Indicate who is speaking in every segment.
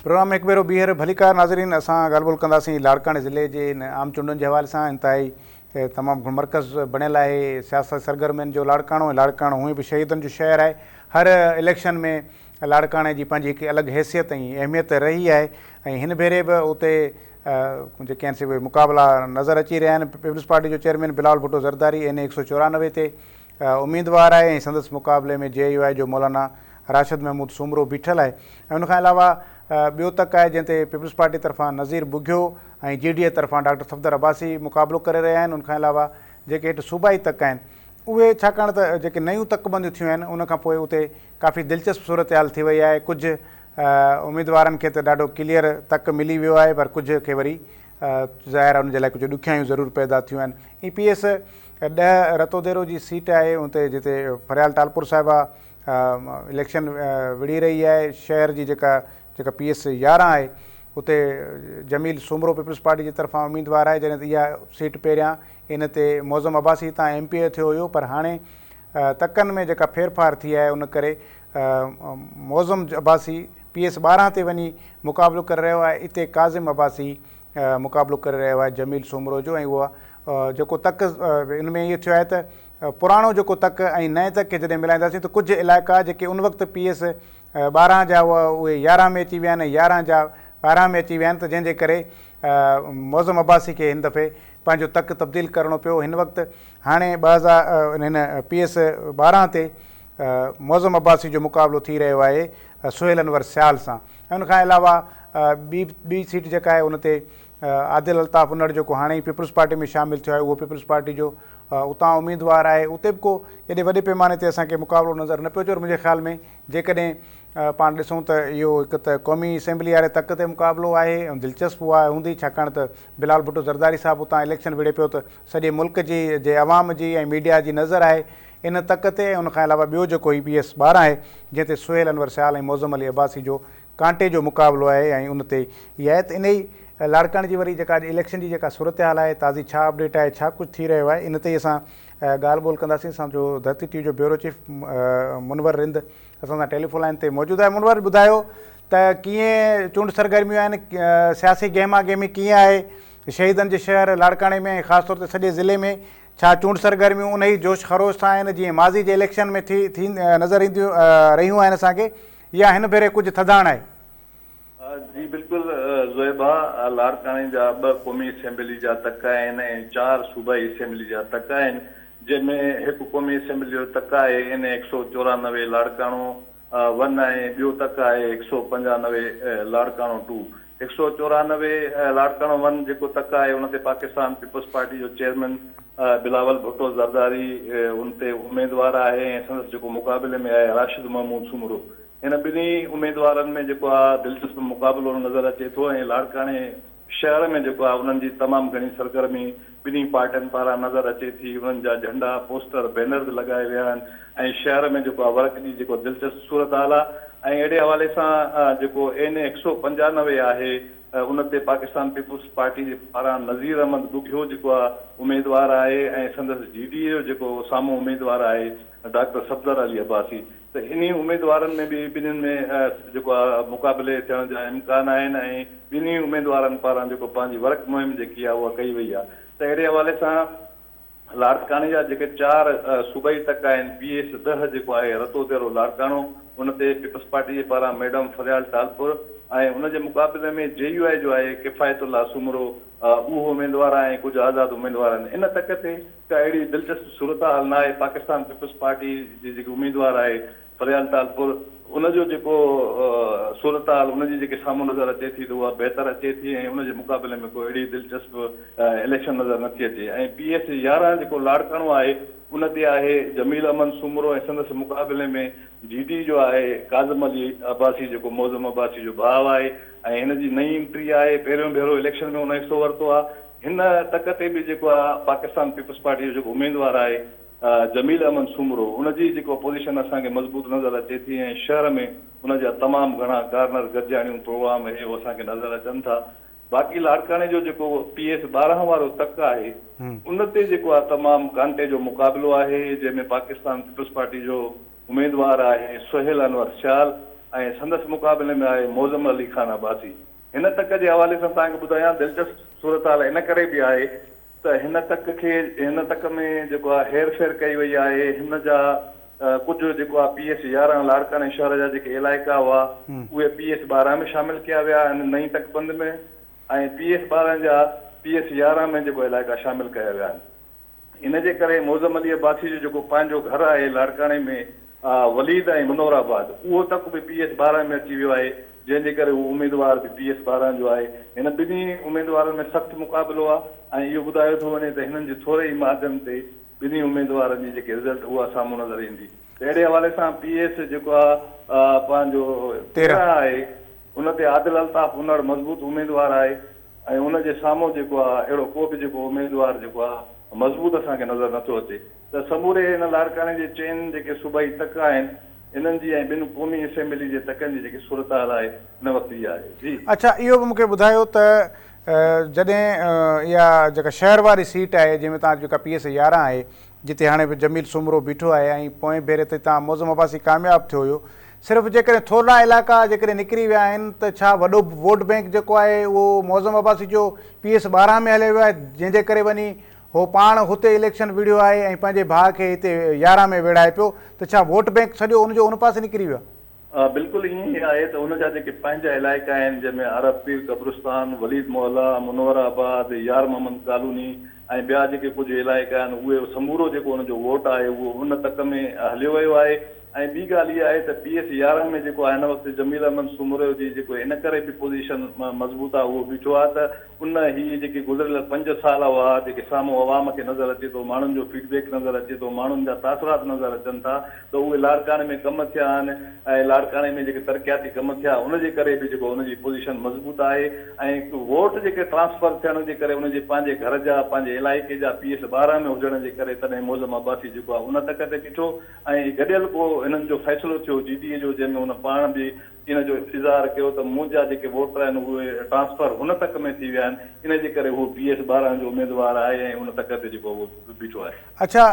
Speaker 1: Programme ۾ هڪ ڀيرو ٻيهر ڀليڪار ناظرين اسان ڳالهه ٻولهه ڪنداسين لاڙڪاڻي ضلعي جي ان عام چونڊن جي حوالي سان انتهائي تمام گهڻو مرڪز بڻيل آهي سياست سرگرمين جو لاڙڪاڻو ۽ لاڙڪاڻو هونئن به شهيدن جو شهر آهي هر اليڪشن ۾ لاڙڪاڻي جي پنهنجي هڪ الڳ حيثيت ۽ اهميت رهي آهي ۽ هن ڀيري به اتي جيڪي آهن سي اهي مقابلا نظر اچي رهيا آهن پيپلز پارٽي جو چيئرمين بلاول ڀٽو زرداري اين اي 194 تي اميدوار آهي ۽ سندس مقابلي ۾ جي يو آء جو مولانا راشد محمود سومرو بيٺل آهي ۽ ان کان علاوه ٻيو تڪ آهي جنهن تي پيپلز پارٽي طرفان نذير ٻگهيو ۽ جي ڊي اي طرفان ڊاڪٽر صفدر عباسي مقابلو ڪري رهيا آهن ان کان علاوه جيڪي هيٺ صوبائي تڪ آهن اهي ڇاڪاڻ ته جيڪي نيون تڪ بنديون ٿيون آهن ان کان پوء اتي ڪافي دلچسپ صورتحال ٿي وئي آهي ڪجهه اميدوارن کي ته ڏاڍو ڪليئر تڪ ملي ويو آهي پر ڪجهه کي وري ظاهر آهي ان جي لاء ڪجهه ڏکيائيون ضرور پيدا ٿيون آهن اي پي ايس 10 رتوديرو جي سيٽ آهي اتي جتي فريال ٽالپر صاحبه اليڪشن وڙهي رهي آهي شهر جي جيڪا جيڪا پي ايس 11 آهي اتي جميل سومرو پيپلز پارٽي جي طرفان اميدوار آهي جڏهن ته اها سيٽ پهريان ان تي معظم عباسي هتان ايم پي اي ٿيو هيو پر هاڻي تڪن ۾ جيڪا ڦيرڦار ٿي آهي ان ڪري معظم عباسي پي ايس 12 تي وڃي مقابلو ڪري رهيو آهي اتي ڪاظم عباسي مقابلو ڪري رهيو آهي جميل سومرو جو ۽ اهو جيڪو تڪ ان ۾ اهو ٿيو آهي ته پراڻو جيڪو تڪ ۽ نئين تڪ کي جڏهن ملائينداسين ته ڪجهه علائقا جيڪي ان وقت پي ايس 12 جا هئا اهي 11 ۾ اچي ويا آهن ۽ 11 جا 12 ۾ اچي ويا آهن ته جنهن جي ڪري معظم عباسي کي هن دفعي پنهنجو تڪ تبديل ڪرڻو پيو هن وقت هاڻي 2000 هن پي ايس 12 تي معظم عباسي جو مقابلو ٿي رهيو آهي سهيل انور سيال سان ۽ ان کان علاوه ٻي ٻي سيٽ جيڪا آهي ان تي عادل الطاف انڙ جيڪو هاڻي ئي پيپلز پارٽي ۾ شامل ٿيو آهي اهو پيپلز پارٽي جو اتان اميدوار آهي اتي به ڪو ايڏي وڏي پيماني تي اسان کي مقابلو نظر نه پيو اچي پر منهنجي خيال ۾ جيڪڏهن پاڻ ڏسون ته اهو هڪ ته قومي اسيمبلي واري تڪ تي مقابلو آهي ۽ دلچسپ اها هوندي ڇاڪاڻ ته بلال ڀٽو زرداري صاحب اتان اليڪشن وڙهي پيو ته سڄي ملڪ جي جي عوام جي ۽ ميڊيا جي نظر آهي ان تڪ تي ۽ ان کان علاوه ٻيو جيڪو هي پي ايس 12 آهي جنهن تي سهيل انور سيال ۽ معظم علي عباسي جو ڪانٽي جو مقابلو آهي ۽ ان تي اها آهي ته انهي لاڙڪاڻي جي وري جيڪا اڄ اليڪشن جي جيڪا صورتحال آهي تازي ڇا اپڊيٽ آهي ڇا ڪجهه ٿي رهيو آهي ان تي ئي اسان ڳالهه ٻولهه ڪنداسين اسان جو ڌرتي ٽي وي جو بيورو چيف منور رند اسان سان ٽيليفون لائن تي موجود آهي منور ٻڌايو ته ڪيئن چونڊ سرگرميون آهن سياسي گهما گهمي ڪيئن آهي شهيدن جي شهر لاڙڪاڻي ۾ ۽ خاص طور تي سڄي ضلعي ۾ ڇا چونڊ سرگرميون انهي جوش خروش سان آهن جيئن ماضي جي اليڪشن ۾ ٿي ٿي نظر اينديون رهيون آهن اسان کي يا هن ڀيري ڪجهه ٿڌاڻ آهي؟
Speaker 2: جي بلڪل زويب ڀاء، لاڙڪاڻي جا ٻه قومي اسيمبلي جا تڪ آهن ۽ چار صوبائي اسيمبلي جا تڪ آهن جنهن ۾ هڪ قومي اسيمبلي جو تڪ آهي اين اي 194 لاڙڪاڻو ون ۽ ٻيو تڪ آهي 195 لاڙڪاڻو ٽو. 194 لاڙڪاڻو ون جيڪو تڪ آهي ان تي پاڪستان پيپلز پارٽي جو چيئرمين بلاول ڀٽو زرداري ان تي اميدوار آهي ۽ سندس جيڪو مقابلي ۾ آهي راشد محمود سومرو ان ٻنهي اميدوارن ۾ جيڪو آهي دلچسپ مقابلو نظر اچي ٿو ۽ لاڙڪاڻي شهر ۾ جيڪو آهي انهن جي تمام گهڻي سرگرمي ٻنهي پارٽين پاران نظر اچي ٿي انهن جا جهنڊا پوسٽر بينرز لڳايا ويا آهن ۽ شهر ۾ جيڪو آهي ورڪ جي جيڪو دلچسپ صورتحال آهي ۽ اهڙي حوالي سان جيڪو اين اي 195 آهي ان تي پاڪستان پيپلز پارٽي جي پاران نذير احمد ٻگهيو جيڪو آهي اميدوار آهي ۽ سندس جي ڊي اي جو جيڪو سامهون اميدوار آهي ڊاڪٽر صفدر علي عباسي ته انهي اميدوارن ۾ به ٻنهين ۾ جيڪو آهي مقابلي ٿيڻ جا امڪان آهن ۽ ٻنهي اميدوارن پاران جيڪو پنهنجي ورڪ مهم جيڪي آهي اها ڪئي وئي آهي ته اهڙي حوالي سان لاڙڪاڻي جا جيڪي چار صوبائي تڪ آهن پي ايس 10 جيڪو آهي رتوديرو لاڙڪاڻو ان تي پيپلز پارٽي جي پاران ميڊم فريال ٽالپر ۽ ان جي مقابلي ۾ جي يو آء جو آهي ڪفايت الله سومرو اهو اميدوار آهي ۽ ڪجهه آزاد اميدوار آهن ان تڪ تي ڪا اهڙي دلچسپ صورتحال نه آهي، پاڪستان پيپلز پارٽي جي جيڪي اميدوار آهي فريال ٽالپر ان جو جيڪو صورتحال ان جي جيڪي سامهون نظر اچي ٿي ته اها بهتر اچي ٿي ۽ ان جي مقابلي ۾ ڪو اهڙي دلچسپ اليڪشن نظر نٿي اچي ۽ پي ايس 11 جيڪو لاڙڪاڻو آهي ان تي آهي جميل احمد سومرو ۽ سندس مقابلي ۾ جي ڊي جو آهي ڪاظم علي عباسي جيڪو معظم عباسي جو ڀاء آهي ۽ هن جي نئين انٽري آهي پهريون ڀيرو اليڪشن ۾ هن حصو ورتو آهي هن تڪ تي به جيڪو آ پاڪستان پيپلز پارٽي جو جيڪو اميدوار آهي جميل احمد سومرو ان جي جيڪو پوزيشن اسان کي مضبوط نظر اچي ٿي ۽ شهر ۾ ان جا تمام گهڻا ڪارنر گڏجاڻيون پروگرام اهي اهو اسان کي نظر اچن ٿا باقي لاڙڪاڻي جو جيڪو پي ايس 12 وارو تڪ آهي ان تي جيڪو آ تمام ڪانٽي جو مقابلو آهي جنهن ۾ پاڪستان پيپلز پارٽي جو اميدوار آهي سهيل انور سيال آهي ۽ سندس مقابلي ۾ آهي معظم علي خان عباسي. هن تڪ جي حوالي سان توهان کي ٻڌايان دلچسپ صورتحال ان ڪري به آهي ته هن تڪ کي هن تڪ ۾ جيڪو آهي هير ڦير ڪئي وئي آهي هن جا ڪجهه جيڪو آهي پي ايس 11 لاڙڪاڻي شهر جا جيڪي علائقا هئا اهي پي ايس 12 ۾ شامل ڪيا ويا آهن نئين تڪ بند ۾ ۽ پي ايس 12 جا پي ايس 11 ۾ جيڪو علائقا شامل ڪيا ويا آهن. ان جي ڪري معظم علي عباسي جو جيڪو پنهنجو گهر آهي لاڙڪاڻي ۾ وليد ۽ منور آباد اهو تڪ به پي ايس 12 ۾ اچي ويو آهي جنهن جي ڪري هو اميدوار به پي ايس 12 جو آهي. هن ٻنهي اميدوارن ۾ سخت مقابلو آهي ۽ اهو ٻڌايو ٿو وڃي ته هنن جي ٿوري ئي مارجن تي ٻنهي اميدوارن جي جيڪي رزلٽ اها سامهون نظر ايندي ته اهڙي حوالي سان پي ايس جيڪو آهي پنهنجو 13 آهي ان تي عادل الطاف انڙ مضبوط اميدوار آهي ۽ ان جي سامهون جيڪو آ اهڙو ڪو به جيڪو اميدوار جيڪو آ مضبوط اسان کي نظر نٿو اچي ته سموري هن لاڙڪاڻي جي چئن جيڪي صوبائي تڪ آهن انهن جي ۽ ٻن قومي اسيمبلي جي تڪن جي جيڪي صورتحال آهي هن وقت اها آهي. جي.
Speaker 1: اڇا اهو به مون کي ٻڌايو ته جڏهن اها جيڪا شهر واري سيٽ آهي جنهن ۾ توهان جيڪا پي ايس 11 آهي جتي هاڻي به جميل سومرو بيٺو آهي ۽ پوئين ڀيري ته هتان معظم عباسي ڪامياب ٿيو هيو. صرف جيڪڏهن ٿورڙا علائقا جيڪڏهن نڪري ويا آهن ته ڇا وڏو ووٽ بئنڪ جيڪو آهي اهو معظم عباسي جو پي ايس 12 ۾ هليو ويو آهي جنهن جي ڪري وڃي هو پاڻ هتي اليڪشن وڙهيو آهي ۽ پنهنجي ڀاء کي هتي 11 ۾ ويڙهائي پيو ته ڇا ووٽ بئنڪ سڄو ان جو ان پاسي نڪري ويو آهي؟
Speaker 2: بلڪل ائين ئي آهي ته ان جا جيڪي پنهنجا علائقا آهن جنهن ۾ عرب پير قبرستان، وليد محلا، منور آباد، يار محمد ڪالوني ۽ ٻيا جيڪي ڪجهه علائقا آهن اهي سمورو جيڪو ان جو ووٽ آهي اهو ان تڪ ۾ هليو ويو آهي ۽ ٻي ڳالهه اها آهي ته پي ايس 11 ۾ جيڪو آهي هن وقت جميل احمد سومرو جي جيڪو ان ڪري به پوزيشن مضبوط آهي اهو بيٺو آهي ته ان هي جيڪي گذريل پنج سال هئا، جيڪي سامهون عوام کي نظر اچي ٿو، ماڻهن جو فيڊ بيڪ نظر اچي ٿو، ماڻهن جا تاثرات نظر اچن ٿا ته اهي لاڙڪاڻي ۾ ڪم ٿيا آهن ۽ لاڙڪاڻي ۾ جيڪي ترقياتي ڪم ٿيا ان جي ڪري به جيڪو ان جي پوزيشن مضبوط آهي ۽ ووٽ جيڪي ٽرانسفر ٿيڻ جي ڪري ان جي پنهنجي گهر جا پنهنجي علائقي جا پي ايس 12 ۾ هجڻ جي ڪري تڏهن معظم عباسي جيڪو آهي ان تڪ تي بيٺو ۽ گڏيل ڪو هنن جو فيصلو ٿيو جي ڊي اي جو جنهن ۾ هن پاڻ به ان جو اظهار ڪيو ته منهنجا جيڪي ووٽر آهن اهي ٽرانسفر هن تڪ ۾ ٿي ويا آهن ان جي ڪري هو پي ايس 12 جو اميدوار آهي ۽ ان تڪ تي جيڪو هو بيٺو آهي.
Speaker 1: اڇا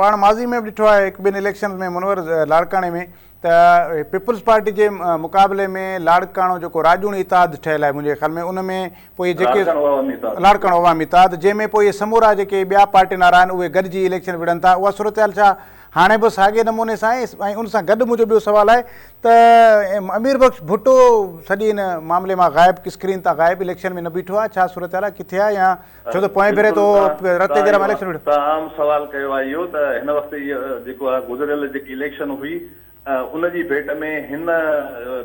Speaker 1: پاڻ ماضي ۾ به ڏٺو آهي هڪ ٻن اليڪشنز ۾ منور لاڙڪاڻي ۾ ته پيپلز پارٽي جي مقابلي ۾ لاڙڪاڻو جيڪو راڄوڻي اتحاد ٺهيل آهي منهنجي خيال ۾ ان ۾ پوء اهي جيڪي
Speaker 2: لاڙڪاڻو عوامي اتحاد
Speaker 1: لاڙڪاڻو عوامي اتحاد جنهن ۾ پوء اهي سمورا جيڪي ٻيا پارٽين وارا آهن اهي گڏجي اليڪشن وڙهن ٿا اها صورتحال ڇا هاڻي به ساڳئي نموني سان آهي ۽ ان سان گڏ منهنجو ٻيو سوال آهي ته امير بخش ڀٽو سڄي ان معاملي مان غائب اسڪرين تان غائب اليڪشن ۾ نه بيٺو آهي ڇا صورتحال آهي ڪٿي آهي يا ڇو ته پوئين ڀيري ته هو رتي جهڙا مان اليڪشن وڙهيو.
Speaker 2: تان عام سوال ڪيو آهي اهو ته هن وقت جيڪو آهي گذريل جيڪي اليڪشن هئي ان جي ڀيٽ ۾ هن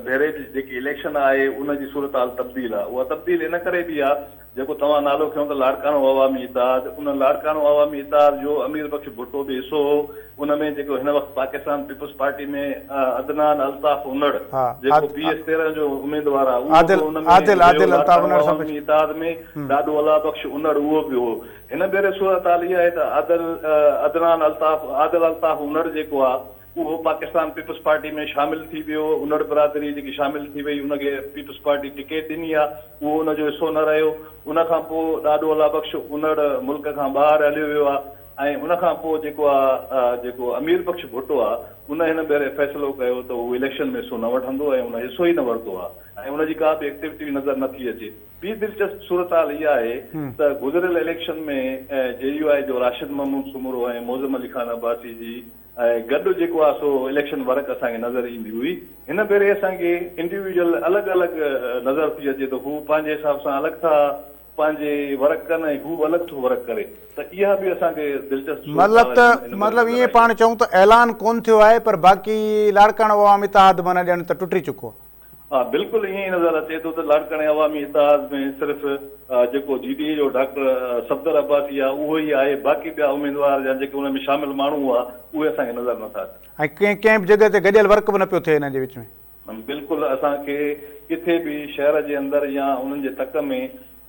Speaker 2: ڀيري به جيڪي اليڪشن آهي ان جي صورتحال تبديل آهي اها تبديل ان ڪري به آهي جيڪو توهان نالو کنيو ته لاڙڪاڻو عوامي اتحاد ان لاڙڪاڻو عوامي اتحاد جو امير بخش ڀٽو به حصو هو ان ۾ جيڪو هن وقت پاڪستان پيپلز پارٽي ۾ عدنان الطاف انڙ جيڪو پي ايس 13 جو اميدوار آهي اهو به ان ۾ هيو لاڙڪاڻو عوامي اتحاد ۾ ڏاڏو الله بخش انڙ اهو به هو هن ڀيري صورتحال اها آهي ته عادل عدنان الطاف عادل الطاف انڙ جيڪو آهي اهو پاڪستان پيپلز پارٽي ۾ شامل ٿي ويو، انڙ برادري جيڪي شامل ٿي وئي ان کي پيپلز پارٽي ٽڪيٽ ڏني آ، اهو ان جو حصو نه رهيو، ان کان پوء ڏاڏو الله بخش انڙ ملڪ کان ٻاهر هليو ويو آ ۽ ان کان پوء جيڪو آ جيڪو امير بخش ڀٽو آ ان هن ڀيري فيصلو ڪيو ته هو اليڪشن ۾ حصو نه وٺندو ۽ ان حصو ئي نه ورتو آ ۽ ان جي ڪا به ايڪٽيوٽي نظر نه ٿي اچي. ٻي دلچسپ صورتحال اها آهي ته گذريل اليڪشن ۾ جي يو آء جو راشد محمود سومرو ۽ معظم علي خان عباسي جي ۽ گڏ جيڪو آهي سو اليڪشن ورڪ اسان کي نظر ايندي هئي. هن ڀيري اسان کي انڊيويجوئل الڳ الڳ نظر ٿي اچي ته هو پنهنجي حساب سان الڳ ٿا پنهنجي ورڪ ڪن ۽ هو الڳ ٿو ورڪ ڪري ته اها به اسان کي دلچسپ
Speaker 1: مطلب
Speaker 2: صورتحال
Speaker 1: ته
Speaker 2: هن ڀيري
Speaker 1: مطلب
Speaker 2: نظر
Speaker 1: ائين
Speaker 2: آئي
Speaker 1: پاڻ
Speaker 2: آهي.
Speaker 1: چئون ته اعلان ڪونه ٿيو آهي پر باقي لاڙڪاڻو عوامي اتحاد معنيٰ ڄڻ ته ٽٽي چڪو آهي.
Speaker 2: ها بلڪل ائين ئي نظر اچي ٿو ته لاڙڪاڻي عوامي اتحاد ۾ صرف جيڪو جي ڊي اي جو ڊاڪٽر صفدر عباسي آهي اهو ئي آهي باقي ٻيا اميدوار يا جيڪي ان ۾ شامل ماڻهو هئا اهي اسان کي نظر نٿا اچن.
Speaker 1: ۽ ڪنهن ڪنهن به جڳهه تي گڏيل ورڪ به نه پيو ٿئي انهن جي وچ ۾.
Speaker 2: بلڪل اسان کي ڪٿي به شهر جي اندر يا انهن جي تڪ ۾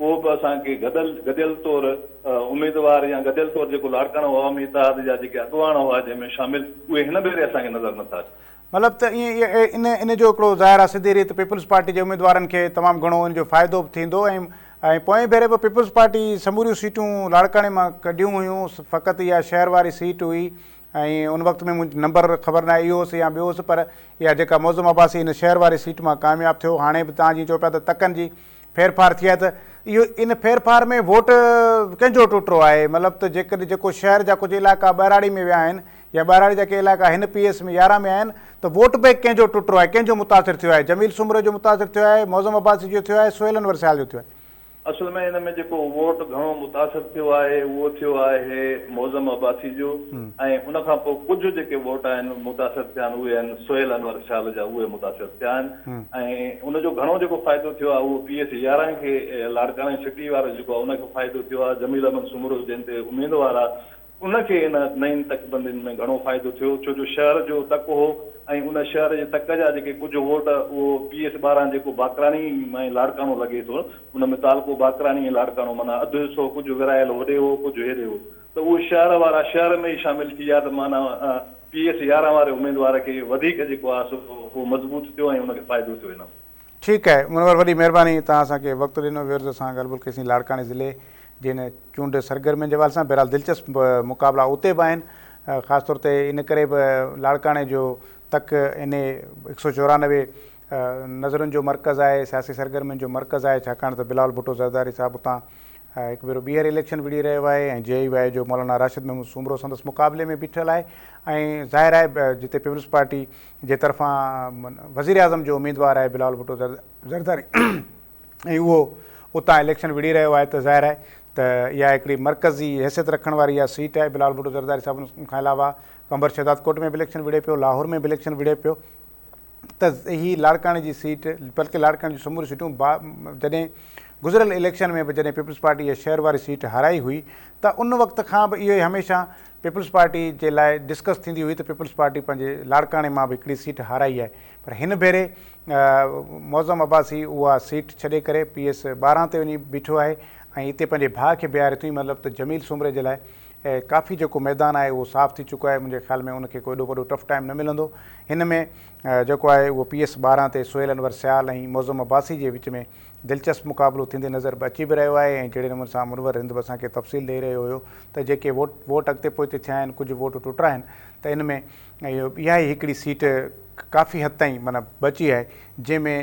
Speaker 2: ڪو به اسان کي گڏل گڏيل طور اميدوار يا گڏيل طور جيڪو لاڙڪاڻو عوامي اتحاد جا جيڪي اڳواڻ هئا جنهن ۾ شامل اهي هن ڀيري اسان کي نظر نٿا اچن.
Speaker 1: مطلب ته ائين ان ان جو هڪڙو ظاهر آهي سڌي ريت پيپلز پارٽي جي اميدوارن کي تمام گهڻو ان جو فائدو به ٿيندو ۽ ۽ پوئين ڀيري به پيپلز پارٽي سموريون سيٽون لاڙڪاڻي مان ڪڍيون هيون فقط اها شهر واري سيٽ هئي ۽ ان وقت ۾ منهنجو نمبر خبر ناهي اهو هوس يا ٻيو هوس پر اها جيڪا معظم عباسي ان شهر واري سيٽ مان ڪامياب ٿيو هاڻي به توهان جيئن چئو پيا ته تڪن جي ڦيرڦار ٿي آهي ته اهو ان ڦيرڦار ۾ ووٽ ڪنهن جو ٽٽو آهي مطلب ته جيڪڏهن جيڪو شهر جا ڪجهه علائقا ٻهراڙي ۾ ويا آهن يا ٻهراڙي جا ڪي علائقا هن پي ايس ۾ 11 ۾ آهن ته ووٽ بينڪ ڪنهن جو ٽٽو آهي ڪنهن جو متاثر ٿيو آهي جميل سومري جو متاثر ٿيو آهي معظم عباسي جو ٿيو آهي سهيل انور سيال جو ٿيو آهي.
Speaker 2: اصل ۾ ان ۾ جيڪو ووٽ گهڻو متاثر ٿيو آهي اهو ٿيو آهي معظم عباسي جو ۽ ان کان پوء ڪجهه جيڪي ووٽ آهن متاثر ٿيا آهن اهي آهن سهيل انور سيال جا اهي متاثر ٿيا آهن ۽ ان جو گهڻو جيڪو فائدو ٿيو آهي اهو پي ايس 11 کي لاڙڪاڻي سٽي وارو جيڪو آهي ان کي فائدو ٿيو آهي جميل احمد سومرو جنهن تي اميدوار آهي ان کي ان نئين تڪبندين ۾ گهڻو فائدو ٿيو ڇو جو شهر جو تڪ هو ۽ ان شهر جي تڪ جا جيڪي ڪجهه ووٽ اهو پي ايس 12 جيڪو باقراڻي ۽ لاڙڪاڻو لڳي ٿو ان ۾ تعلقو باقراڻي ۽ لاڙڪاڻو معنيٰ اڌ حصو ڪجهه ورهايل هوڏي هو ڪجهه هيڏي هو ته اهو شهر وارا شهر ۾ ئي شامل ٿي ويا ته معنيٰ پي ايس 11 واري اميدوار کي وڌيڪ جيڪو آهي سو اهو مضبوط ٿيو ۽ ان کي فائدو ٿيو ان ۾.
Speaker 1: ٺيڪ آهي منور وڏي مهرباني توهان اسان کي وقت ڏنو ويورز اسان ڳالهه ٻولهه ڪئي سين لاڙڪاڻي ضلعي جي هن چونڊ سرگرمين جي حوالي سان بهرحال دلچسپ مقابلا اتي به آهن خاص طور تي ان ڪري به لاڙڪاڻي جو تڪ ان اي 194 نظرن جو مرڪز آهي سياسي سرگرمين جو مرڪز آهي ڇاڪاڻ ته بلاول ڀٽو زرداري صاحب اتان هڪ ڀيرو ٻيهر اليڪشن وڙهي رهيو آهي ۽ جي يو آء جو مولانا راشد محمود سومرو سندس مقابلي ۾ بيٺل آهي ۽ ظاهر آهي جتي پيپلز پارٽي جي طرفان وزيراعظم جو اميدوار آهي بلاول ڀٽو زرداري ۽ اهو اتان اليڪشن وڙهي رهيو آهي ته ظاهر آهي ته اها هڪڙي مرڪزي حيثيت رکڻ واري اها سيٽ آهي بلاول ڀٽو زرداري صاحب ان کان علاوه قمبر شهداد ڪوٽ ۾ به اليڪشن وڙهي پيو لاهور ۾ به اليڪشن وڙهي پيو ته هي لاڙڪاڻي جي سيٽ بلڪه لاڙڪاڻي جون سموريون سيٽون جڏهن گذريل اليڪشن ۾ به جڏهن پيپلز پارٽي اها شهر واري سيٽ هارائي هئي ته ان وقت کان به اهو ئي هميشه پيپلز پارٽي جي لاء ڊسڪس ٿيندي هئي ته پيپلز پارٽي پنهنجي لاڙڪاڻي مان به هڪڙي سيٽ هارائي آهي پر هن ڀيري معظم عباسي اها سيٽ ڇڏي ڪري پي ايس 12 تي وڃي بيٺو آهي ۽ اتي پنهنجي ڀاء کي بيهاري اٿئي مطلب ته جميل سومري جي لاء ڪافي جيڪو ميدان آهي اهو صاف ٿي چڪو آهي منهنجي خيال ۾ ان کي ڪو ايڏو وڏو ٽف ٽائيم نه ملندو هن ۾ جيڪو آهي اهو پي ايس 12 تي سهيل انور سيال ۽ معظم عباسي جي وچ ۾ دلچسپ مقابلو ٿيندي نظر به اچي به رهيو آهي ۽ جهڙي نموني سان منور رند به اسان کي تفصيل ڏئي رهيو هيو ته جيڪي ووٽ ووٽ اڳتي پوئتي ٿيا آهن ڪجهه ووٽ ٽٽا آهن ته ان ۾ اهو اها ئي هڪڙي سيٽ ڪافي حد تائين معنيٰ بچي آهي جنهن ۾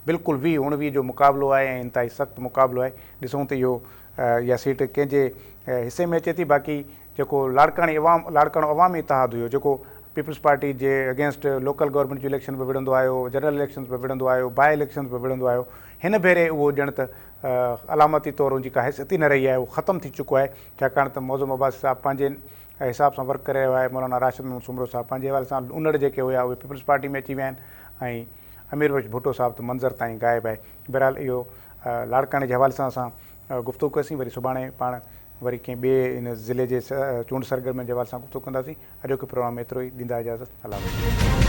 Speaker 1: بلڪل 20 19 جو مقابلو آهي ۽ انتهائي سخت مقابلو آهي ڏسون ته اهو اها سيٽ ڪنهن جي حصي ۾ اچي ٿي باقي جيڪو لاڙڪاڻي عوام لاڙڪاڻو عوامي اتحاد هيو جيڪو پيپلز پارٽي جي اگينسٽ لوڪل گورنمينٽ جون اليڪشن به وڙهندو آيو جنرل اليڪشنز به وڙهندو آيو باء اليڪشنز به وڙهندو آيو هن ڀيري اهو ڄڻ ته علامتي طور ان جي ڪا حيثيت ئي نه رهي آهي اهو ختم ٿي چڪو آهي ڇاڪاڻ ته معظم عباسي صاحب پنهنجي حساب سان ورڪ ڪري رهيو آهي مولانا راشد محمد سومرو صاحب پنهنجي حوالي سان انڙ جيڪي هيا اهي پيپلز پارٽي ۾ اچي ويا آهن ۽ امير بخش ڀٽو صاحب ته منظر تائين غائب آهي بهرحال اهو لاڙڪاڻي جي حوالي سان اسان گفتگو ڪئيسين وري سڀاڻي پاڻ وري ڪنهن ٻئي ان ضلعي جي چونڊ سرگرمين جي حوالي سان گفتگو ڪنداسين اڄوڪي پروگرام ۾ ايترو ئي ڏيندا اجازت الله حافظ.